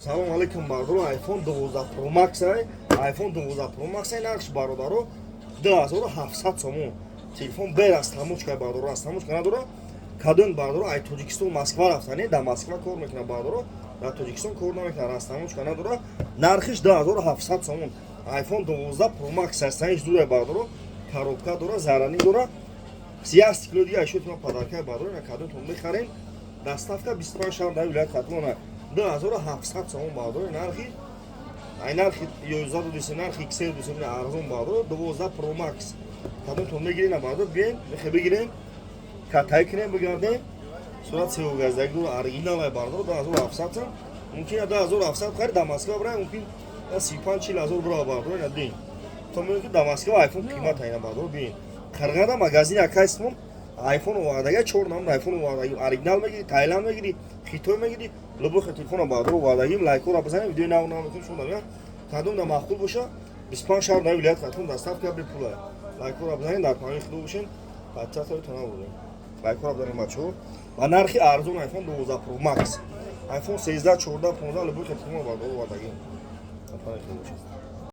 Салом алейкум, бародаро. iPhone 12 Pro Max ай, iPhone 12 Pro Max ай, нархш, бародаро, 2700 сомон. Телефон бе растаможка, бародаро, растаможка надора. Кадон, бародаро, ай Тоҷикистон Москва рафтане, дар Москва кор мекунад, бародаро, дар Тоҷикистон кор намекунад, растаможка надора. Нархиш 2700 сомон. iPhone 12 Pro Max ҳастаниш дура, бародаро, коробка дора, зарани дора. Як стекло дига айшоти ман подарка, бародаро, ина кадонтон мехарем. Доставка 25 шаҳр дар вилояти Хатлона. 2700 сомон, бародаро, нархи ай нархи 11 додисе, нархи XL додисе, арзон, бародаро, 12 Pro Max. Кадонтон мегирен, бародаро, биен, мехе бигирен, катай кунем, бигардем. Сурат севгаздаги дора, оригинал ай, бародаро, 2700 сом. Мумкин 2700 хари, дар Москва бирай, мумкин 35 40 ҳазор бира, бародаро, ина дин. То мебинед, ки дар Москва iPhone қимат айна, бародаро, бин. Қирғада магазин акайсмон iPhone овардага, чор намуд iPhone овардаги. Оригинал мегири, Таиланд мегири, Хитой мегири, любой телефона, бародаро, овардагим. Лайкора бизанем, видеои нав нав мекунем, шумо дамия. Кадом да маъқул боша, 25 шаҳр дар вилояти Хатлон доставка бепула. Лайкора бизанем, дар паноҳи Худо бошен, подписаться набурем. Лайкора бизанем, бачаҳо. Ба нархи арзон iPhone 12 Pro Max, iPhone 13, 14, 15, любой телефона, бародаро, овардагим. Дар паноҳи Худо бошен.